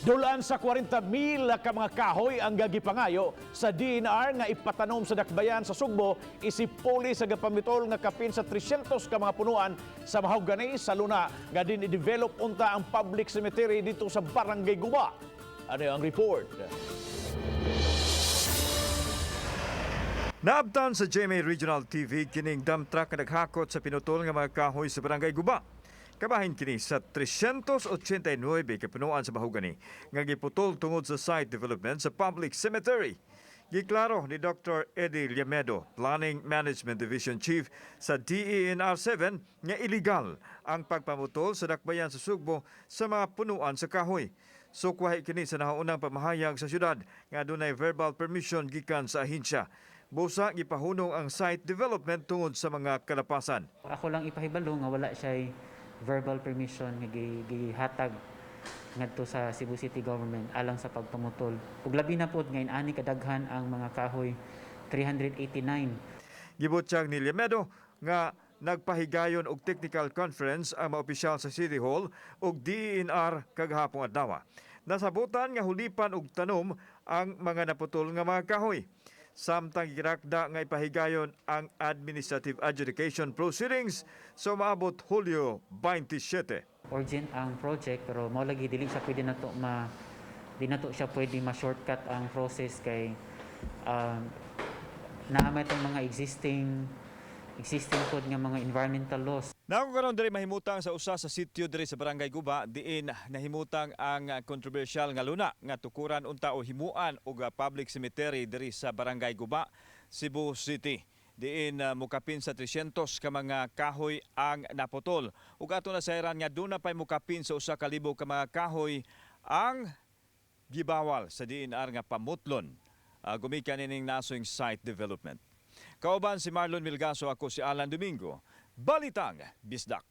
Dulaan sa 40 mil ka mga kahoy ang gagipangayo sa DENR nga ipatanom sa dakbayan sa Sugbo isip puli sa gapamitol nga kapin sa 300 ka mga punuan sa mahogany sa luna nga din i-develop unta ang public cemetery dito sa Barangay Guba. Ano ang report? Naabtan sa GMA Regional TV kining dump truck nga naghakot sa pinutol nga mga kahoy sa Barangay Guba. Kabahin kini sa 389 ka punuan sa mahogany nga giputol tungod sa site development sa public cemetery. Giklaro ni Dr. Eddie Llamedo, Planning Management Division Chief sa DENR 7, nga illegal ang pagpamutol sa dakbayan sa Sugbo sa mga punuan sa kahoy. Sukwahi kini sa nahaunang pamahayag sa syudad nga adunay verbal permission gikan sa ahensya. Busa gipahunong ang site development tungod sa mga kalapasan. Ako lang ipahibalo nga wala siya verbal permission nga gihatag ngadto sa Cebu City Government alang sa pagpamutol. Ug labi na pod ngayon ani kadaghan ang mga kahoy, 389. Gibutyag ni Llamedo nga nagpahigayon og technical conference ang mga opisyal sa City Hall ug DENR kagahapon adlaw. Nasabutan nga hulipan og tanom ang mga naputol nga mga kahoy. Samtang girakda nga ipahigayon ang administrative adjudication proceedings sa umaabot Hulyo 27. Urgent ang project, pero mao lagi dili siya pwede nato ma di nato siya pwede ma-shortcut ang process kay naa may itong mga existing existing code nga mga environmental laws. Nako karon diri mahimutang sa usa sa sitio diri sa Barangay Guba diin nahimutang ang kontrobersyal nga luna nga tukuran unta o himuan og public cemetery diri sa Barangay Guba, Cebu City. Diin mukapin sa 300 ka mga kahoy ang naputol. Ug ato na sayran nga duna pay mukapin sa 1,000 ka mga kahoy ang gibawal sa DENR nga pamutlon gumikan ining nasoing site development. Kauban si Marlon Milgaso, ako si Alan Domingo. Balitang Bisdak.